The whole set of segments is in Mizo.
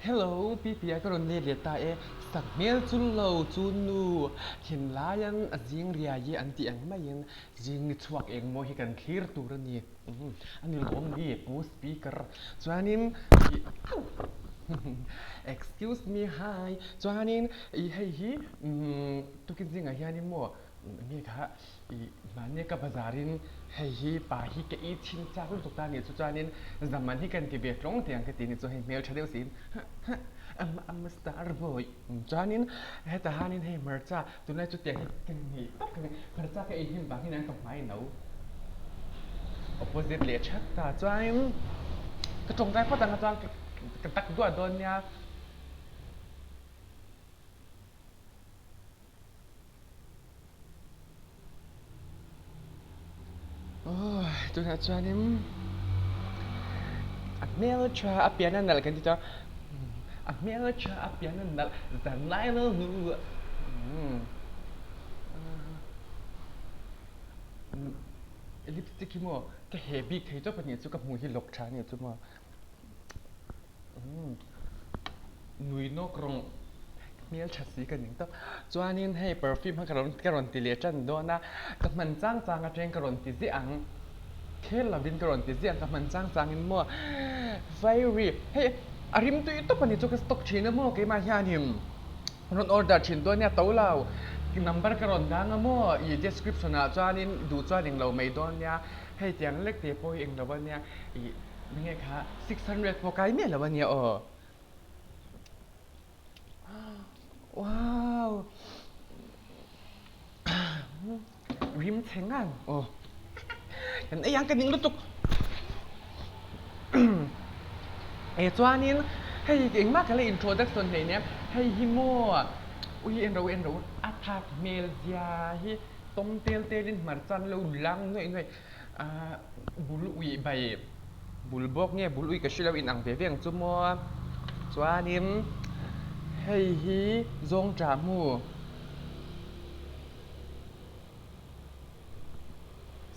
Hello Pipia ka rawn let leh ta e, sak hmel chu lo chu nu thinlaian a zing riai e an tih ang maiin zing ni chhuak eng maw hi kan thlir tur a ni. A ni lawm ni Pu Speaker chuanin ih Excuse me hi chuanin ih hei hi tukin zingah hianin maw nge kha Ih, mahni ka bazarin hei hi pa hi ka ei chhin chak lutuk ta a nih chu chuanin zaman hi kan ti ve tlawng teh ang ka ti a ni chu hei hmeltha deuh siin huh huh I'm I'm a star boy chuanin hetah hianin hei hmarcha tunlai chu tiang hi ka ngei tawp ka ni hmarcha ka ei hnim vang hian ka hmai no opposite leh that ta chuanin ka tawngtai phawt ang a chuan ka tak duah dawn nia. Tunah chuanin a hmel tha a pian a nalh kan ti chuan a hmel tha a pian a nalh zanlai lo hnu lipstick hi maw ka heh bik thei tawp a nih chu ka hmuh hi lawk tha a nih chu maw. Nui nawk rawng hmel tha si ka ning tawp. Chuanin hei perfume kha ka rawn ka rawn ti leh tan dawn a, ka hman chang chang atangin ka rawn ti ziah ang. Khel lovin ka rawn ti ziah ang ka hman chang changin maw Fairy hei a rim tui tawp a ni chu ka stock thin a maw keimah hianin rawn order thin dawn nia to lo number ka rawn dang a maw ih description ah chuanin duh chuan englo mai dawn nia hei tiang lek te pawh hi englo a nia ih Nge kha 600 pawh kai miah lo ania aw. Wow. Rim chhe ngang aw. Kan ei ang ka ning lutuk. E chuanin hei engmah ka la introduction hlei nia hei hi maw ui en ro en ro a thak hmel zia hi tawm tel telin hmarcha an lo lang nuaih nuaih. Ahh bul uih bai bul bawk nge bul uih ka hre lo inang ve ve ang chu maw chuanin hei hi zawngṭah hmu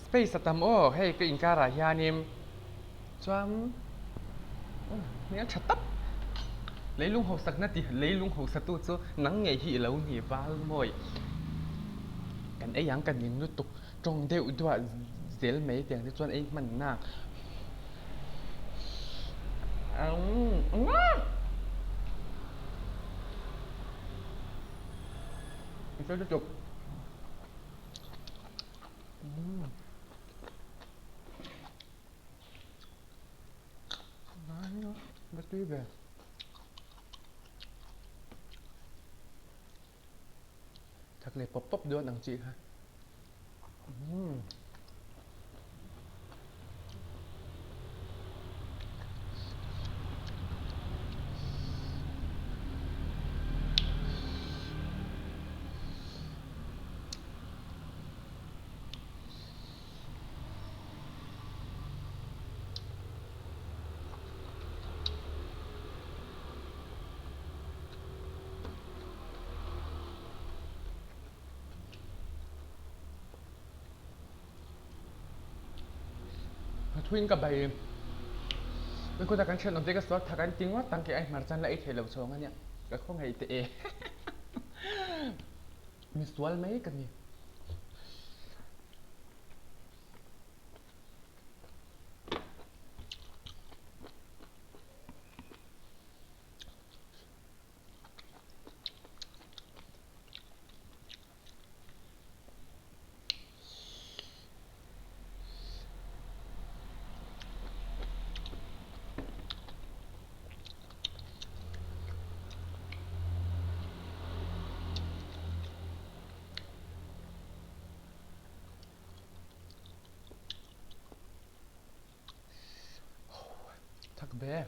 space a tam aw hei ka inkarah hianin chuan hmel ṭha tak leilung hausakna tih leilung hausatu chu nang ngei hi i lo ni val mawi kan ei ang ka ning lutuk. Tawng deuh duah zel mai tiang te chuan ei hman nak. Thak leh pawp pawp dawn ang chi kha. Umm. Thuin ka bai kan kawtah kan thian awm te ka sual thak an ti ngawt ang ke ai hmarcha an la ei thei lo chhawng ania ka khawngaih teh e mi sual mai ka ni. Thak ve.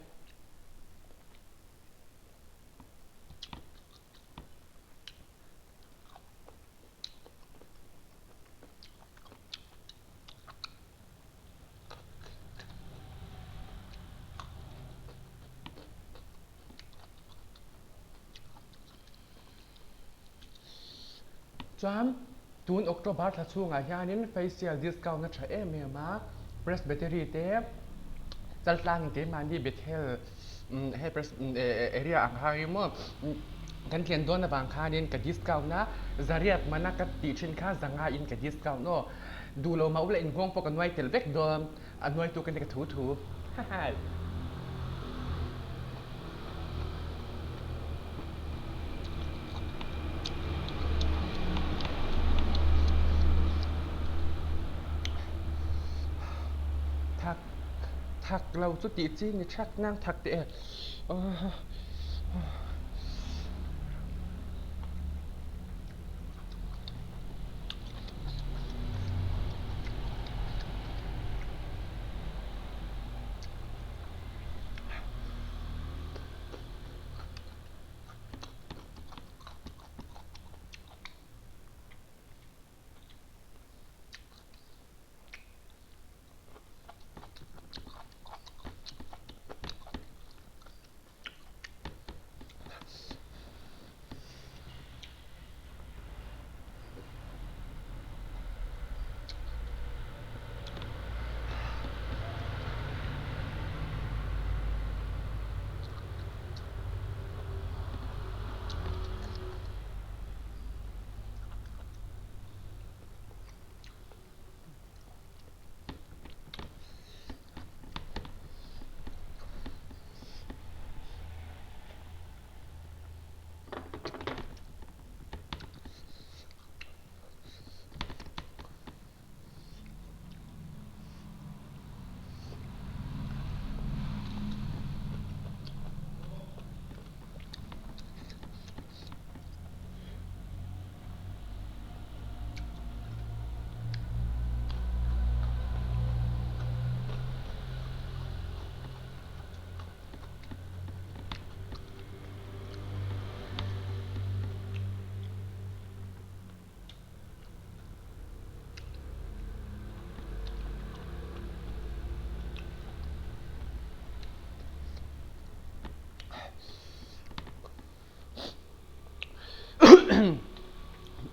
Chuan tun October thla chhungah hianin facial discount a tha em em a, Presbytery te chaltlangin keimahni Bethel. Hei area ang kha hi maw kan tlen dawn avang khanin ka discount a, zariat mana ka tih thin kha zanga in ka discount aw. Duh lo mah ula inghawng pawh ka nuai tel vek dawn, a nuaitu ka ni ka thu thu. Haha. Thak thak lo chu tih chi ni thak nang thak teh e.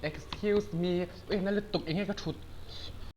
Excuse me, ui na lutuk enge ka thut.